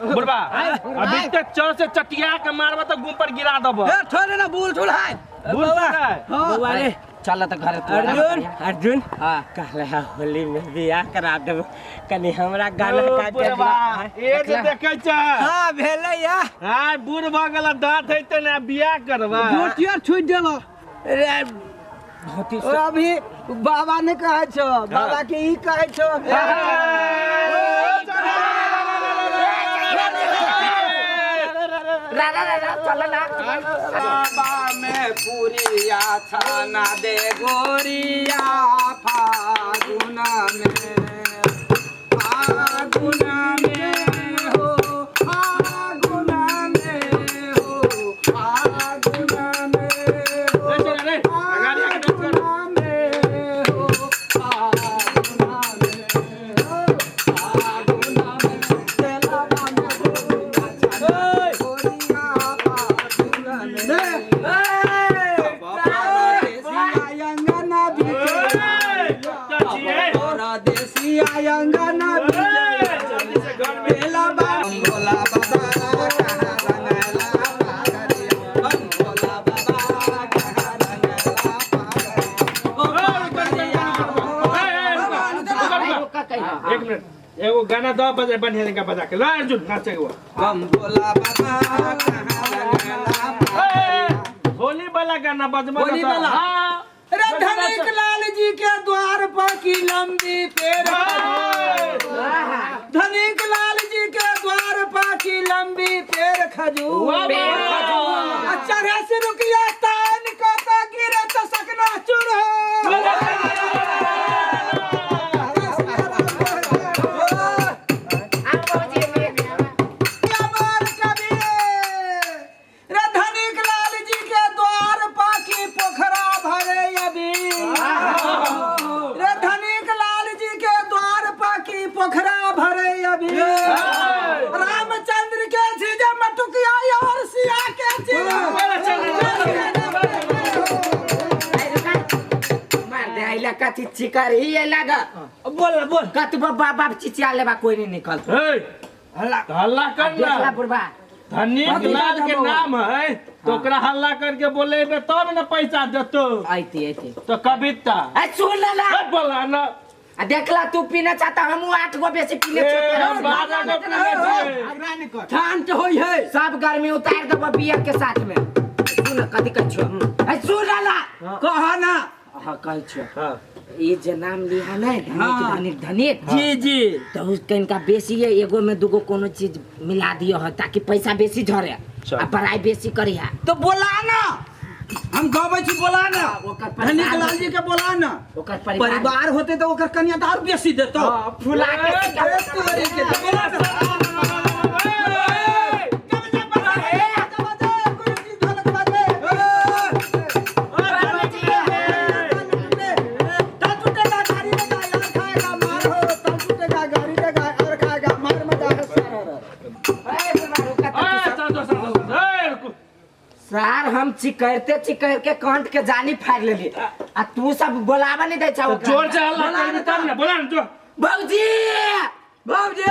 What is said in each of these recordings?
बुढ़बा अभी तक चर से चटिया के मारबा तो गुम पर गिरा देबो। ए छोड़े ना बुल छुल है। बुल है। हां बउआ रे, चल त घरे तू। अर्जुन, अर्जुन, हां। कहले है होली में बियाह करा देबो, कनी हमरा गाना ओ, गा के बुढ़बा ए जे देखै छ। हां भेलै या। हां, बूढ़ भ गेल, दांत हेतै ने, बियाह करबा। धोतिया छूट देलो। रे धोती। और अभी बाबा ने कहै छो, बाबा के ई कहै छो। रा रा रा रा, चल ना। बाबा में पूरिया छाना दे गोरिया फागुना में, फागुना में हो, फागुना में हो, फागुना में हो, फागुना में हो, फागुना में हो, फागुना में तेलवा में पूरिया छाना दे गोरिया फागुना में। एक मिनट, एगो गाना दो बजे बढ़िया जगह बजा के ला अर्जुन नाचे के। होली वाला गाना बजबा। होली वाला? हाँ। अरे धनिक लाल जी के द्वार पर की लंबी पेड़, धनिक लाल जी के द्वार पर की लंबी पेड़ खजूर, वाह। चढ़े से रुकिया तान को तो गिरे तो सकना चूर हो। आओ बाबूजी। अमर कबीर, रे धनिक लाल जी के द्वार पाकी पोखरा भरे अभी, रे धनिक लाल जी के द्वार पाकी पोखरा भरे अभी, रामचंद्र के झीजे मटुकिया और सिया के चिर। मार दे आइला कथी चिकर ही लागा। बोल बोल। कतबो बाप बाप चिचिया लेबा कोई नहीं निकल। हल्ला हल्ला कर देखला ना। बुढ़बा। धनिक लाल के नाम है तो ओकरा हल्ला करके बोलेबे तब ना पैसा देतो। आइती आइती। तो कविता ए सुन ना ना। ए, बोला ना। आ देखला तू पीना चाहता, हम 8 गो बेसी पीने ए, छोटे। हम 12 गो पीने छियै। शांत होई है। सब गर्मी उतार देबो बियर के साथ में। सुन कथी कहै छियो। ए सुन ना। कह ना। हां कहै छियो। हाँ। ये जे नाम लिहा नहीं धनिक, हाँ। धनिक धनिक जी जी। तो उस कनिका बेसी है, एगो में दूगो कोनो चीज मिला दियो है ताकि पैसा बेसी झरे चल। आ पढ़ाई बेसी करी है। तो बोला ना, हम गबै छी, बोला ना। ओकर धनिक परिवार, लाल जी के बोला ना। ओकर परिवार, परिवार होते तो ओकर कनिया तो और बेसी देतो। हाँ, फुला के अरे तोरी के तो बोला ना। ए, चल, चल, चल, चल, ए, रुकू। सार हम चिकरते चिकर के कंठ के जानी फाड़ लेली आ तू सब बोलावा नहीं दै छा ओकरा। जोर से हल्ला करबी तब ना, बोला ना जो। भौजी, बाबूजी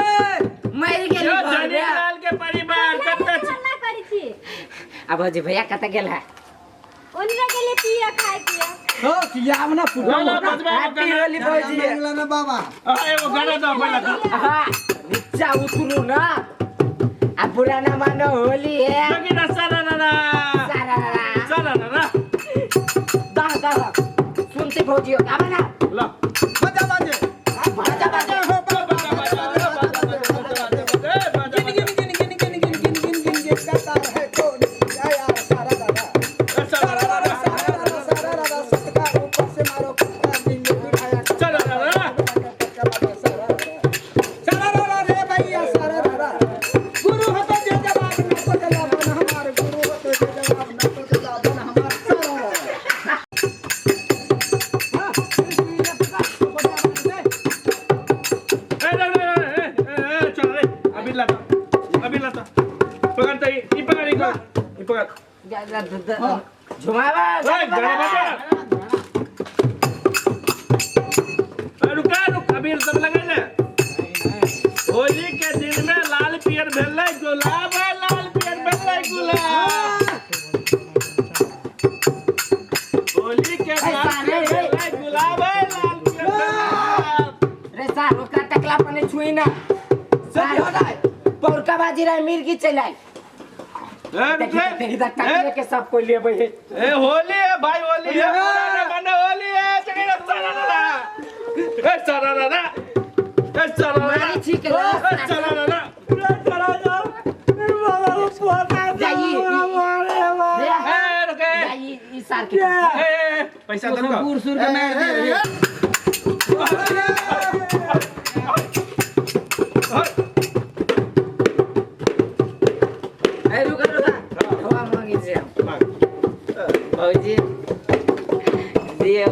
मर गेली। यो घर धनिक में। लाल के परिवार कत्ता छी। हल्ला करै छी? आ भौजी भैया कतऽ गेल है? ओनरा गेले पिया खाय पिया। हो किया ना ला, ला, बजबा एगो हैप्पी गाना। होली भौजी। ना बाबा। आ, एगो गाना दो पहिला दो। हाँ, नीचा उतरू ना आ बुरा ना मानो होली है। जोगिना सारा ना ना। सारा रा रा। सारा ना ना। दह दह सुनते भौजी आबे ना। ला। बजा बाजे। बाजा बाजा। हो बजा, बजा, बजा, बजा, बजा, बजा, ए, बजा, गिन बजा। गिन गिन गिन गिन गिन गिन गिन गिन गिन का तार है कौन आया सारा दादा। ए, सारा सारा ना दादा ना। सारा दादा सारा दादा सटका ऊपर से मारो कुत्ता बिंदु उठाया। सारा ना ना। सारा दादा रे भैया सारा दादा गुरु हो तो जे जवाब न तो जवाब हमार, गुरु हो तो जे जवाब न तो जवाब हमार सारा दादा। हां ए, रे, रे, रे, ए, ए, ए, चल रे, अभी लाता, अभी लाता। पकड़ तो ई पकड़, ई पकड़, ई पकड़। झुमावा। ए, गाना बजा। ए, रुका, रुक, अबीर सब लगा ले। होली के दिन में लाल पियर भेलै लाभ है लाल पियर लाभ। रे सार ओकरा टकला पर नहीं छुई ना। सही हो जाए। पौरका बाजी रहे मिर्गी चल आई। ए, रुक रे। देखी देखी टकले के सब कोई लेबै है। ए होली है भाई, होली है, पुराना बने होली है। चली रे सारा रा ए सारा रा ए सारा रा मारी छी के ए सारा रा। जाई रे ए रुके। जाई ई सार के ए ए, पैसा दे दो। बूढ़ सूर के मार दे रे। ए रुका रुका हवा मांगी छी हम। भौजी दियो।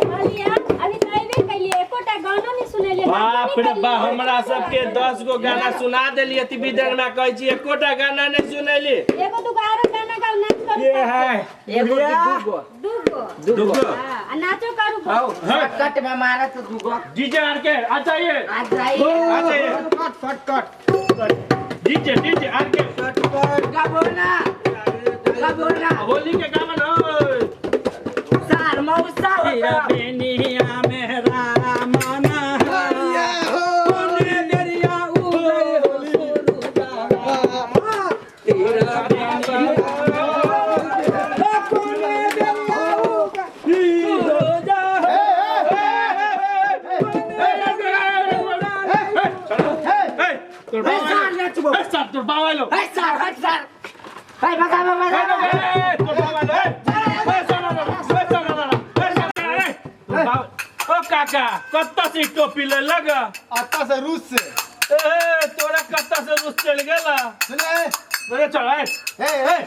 कहलियै अभी तऽ अयबे कैलियै, एकोटा गानो नहि सुनेलियै। बाप रे बा, हमरा सबके 10 गो गाना सुना देलियै ती विदंगना कहै छी एकोटा गाना नहि सुनेली। एगो दूगो आरो गाना गाउ, नाच करू। ये है एगो की दूगो? दूगो। दूगो। हाँ, आ नाचो करू। हौ शॉर्टकट में मारा तो दूगो। डीजे आर के आ जाइए, आ जाइए। आ जाइए। कट फट कट। डीजे डीजे आर के। गाबो ना गाबो ना। होली के गाना हो। सार मौसा हो तेरा तो। बेनिया मेरा माना कोने बेरिया उगल हो सुरुजा। तेरा बेनिया कोने बेरिया उगल सुरुजा। तोर ए बाबा सार नाचबो। ए सार तोर बाबा लो। ए सार हट सार। ए भगा भगा भगा। ए तोर बाबा लो। ए ए सारा रा ए सारा रा ए सारा रा तोर बाबा। ओ काका कत्ता से टोपी ले लगा? अत्ता से रूस से। ए तोरा कत्ता से रूस चल गेला? सुने अरे चल ए ए ए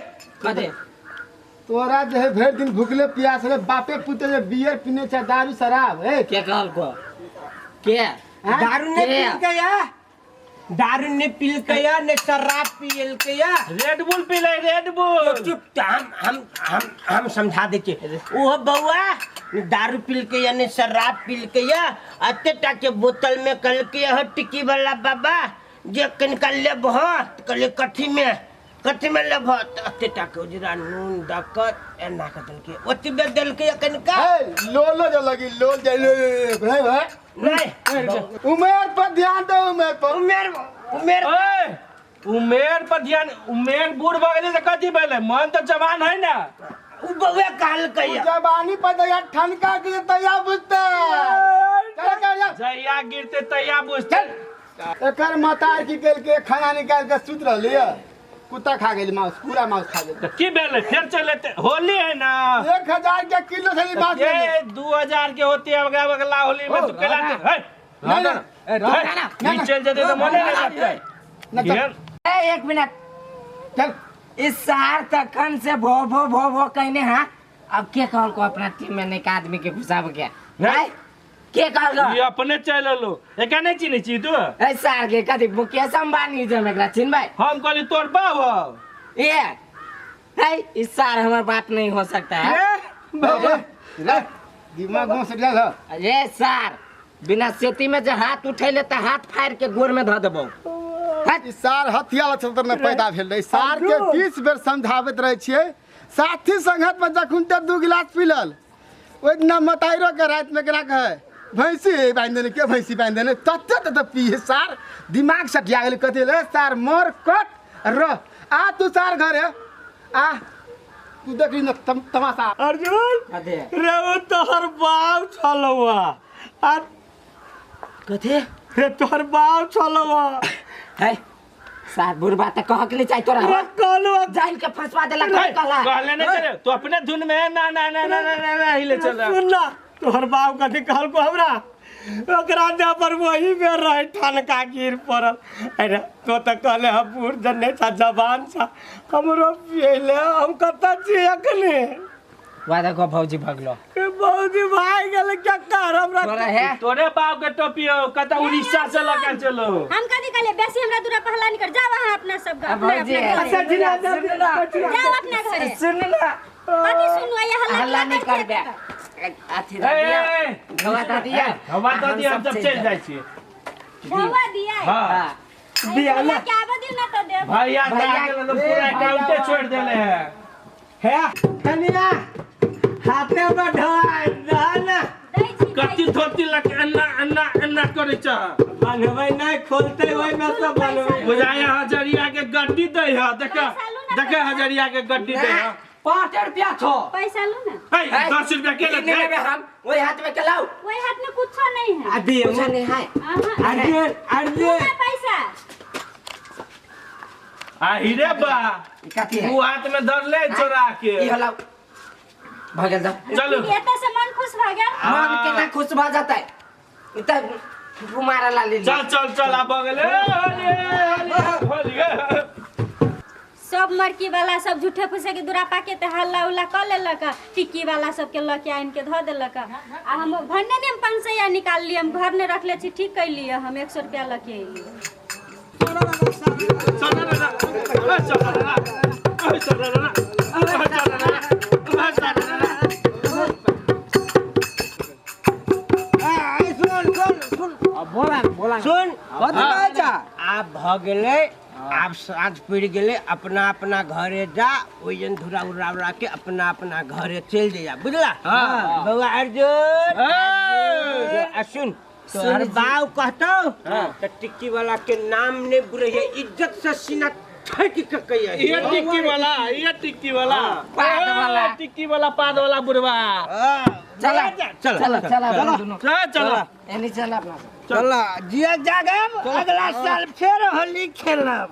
कदे तोरा जे है भरि दिन भुखले प्यास रे बापे पुते जे बियर पीने छै दारू शराब। ए के कहल को के दारू ने के? पील गया, दारू ने पील गया ने शराब पील गया। रेड बुल पी ले, रेड बुल। चुप तो हम हम हम हम समझा देते। वो बउआ दारू पील के या ने शराब पील के या अते टा के बोतल में कल के ह टिकी वाला बाबा जे कनका लेबह त कहले कथी में कथी में लेबह त अते टा के उजरा नून दक एना के देलके ओतबे देलके या कनका। ए लोलो जो लगी लोल जे ले भाई भाई नहीं उमेर पर ध्यान दो, उमेर पर। उमेर उमेर ओए उमेर पर ध्यान। उमेर बूढ़ भ गेलै त कथी भेलै? मन तो जवान है ना। उ बउआ कहलकै या। जवानी पर दया ठनका के तैया बुझते। चल कर जा। जहिया गिरते तहिया बुझते। एकर मतार की केल के खाना निकाल के सुत रहली है। कुत्ता खा गेल मांस, पूरा मांस खा गेल। त की भेलै? फेर चल एते होली है ना। 1000 के किलो से मांस ये लेले। 2000 के होती है अगला होली में तू केला हे नहीं नहीं ए ई चल जेते त मने नहीं लगते। ना चल। घेर। ए एक मिनट चल। इस सार तखन से भो भो भो भो कहने। हाँ अब के कहल को अपना टीम में नया आदमी के घुसाब के? नहीं। के कहल को? ई अपने चल लो एका नहीं चिन्है छी तू। ए सार के कथी मुकेश अंबानी जे एकरा चिन्हबै? हम कहली तोर बाप हौ। ए है इस सार हमर बाप नहीं हो सकता है। रे दिमाग घुस गेल ह। अरे सार बिना सेती में जे हाथ उठैले त हाथ फाड़ के गोर में धऽ देबौ। ई सार हथिया लछतर ने पैदा भेल रहे। सार के 20 बेर समझाबैत रहे छियै। साथी संगत में जखन ते 2 गिलास पीलल ओहि दिना मताइरो के रात में केना कहे भैंसी बांधि देने के भैंसी बांधि देने तते तते पीए सार दिमाग सटिया गेल। कथी ले सार मर कट रह आ तू सार घरे आ तू देखली न तमाशा। अर्जुन कथी रे ओ तोहर बाप छलौआ आ कथी रे तोहर बाप छलौआ। है सार बुढ़बा त कहक नहीं चाही तोरा। रे कहलुआ जाइन के फंसवा देलक। कहला कहले नहीं चले तू अपने धुन में ना ना ना ना ना ना, ना हिले चल। सुन ना तोहर बाप कथी कहलको हमरा ओकरा देह पर वही बेर रहे ठनका गिर पड़ल। अरे तो त कहले हम बूढ़ जने छा जवान छा हमरो पियले हम कतऽ छी अखने? वाह देखो भौजी भगलो। ए भौजी भाग गेल क्या कर हमरा? तोरा है तोरे बाप के टोपी हो कतऽ उड़ीसा से लगा चलो। हम कथी कहलियै बेसी हमरा दूरा पहला नहीं कर। जाओ अहाँ अपना सब अब अपना भौजी अपना घरे। अच्छा जिना जाओ अपना घरे। सुन ना कथी सुनू ये हल्ला हल्ला नहीं करते करबे। अथी ए, दऽ दिया ए, ए, धोआ दऽ दिया हवा दऽ दिया हम सब चलि जाइ छी। धोआ दिया हाँ हाँ दिया ना क्या आबऽ दियौ ना तऽ देब। भैया तऽ भैया- आ गेल तो पूरा अकाउंटे छोड़ देले है। हे कनिया हाथे में ढोआ दह ना। धोती धोती लके अन्ना अन्ना अन्ना करे छ बनबै नहीं खोलते ओइ में सब बनबै बुझाया हजरिया के गड्डी दै ह देख देख हजरिया के गड्डी दै ह 5 रुपया छो पैसा लो ना। ए 10 रुपया के नहीं ले हम वही हाथ में चलाओ वही हाथ में कुछ नहीं है। अभी कुछ नहीं है। अर्जुन अर्जुन पैसा आ हीरे बा कथी है तू हाथ में धर ले चोरा के ई हलाओ भगल जा। चलो एता से मन खुश भ गेल। मन केना खुश भ जाता है ई त मारा ला ले। चल चल चल आ बगले होली होली। सब मरकी वाला सब झूठे फूसे के दुरापा के ते हल्ला उल्ला क लेलक टिक्की वाला सब के ल के आनि के ध देलक आ हम भन्ने ने 500 निकाल लिए हम घर ने रखले छी ठीक कैलिए हम 100 रुपया ल के अइली। सुन आप भ गेलै आप साँझ पड़ गेलै अपना अपना घरे जा ओहि धुरा उड़ा उड़ा के अपना अपना घरे चलि जइया बुझला। बौआ अर्जुन आ सुन तोहर बाऊ कहतौ त टिक्की वाला के नाम नहीं बुरैया इज्जत से सीना ठोक के कहिया ये टिक्की वाला ये टिक्की वाला पाद वाला टिक्की वाला पाद वाला बुढ़वा। चला चल चला चला चल चल एनी चला अपना चल जिया जागब अगला साल फेर होली खेलब।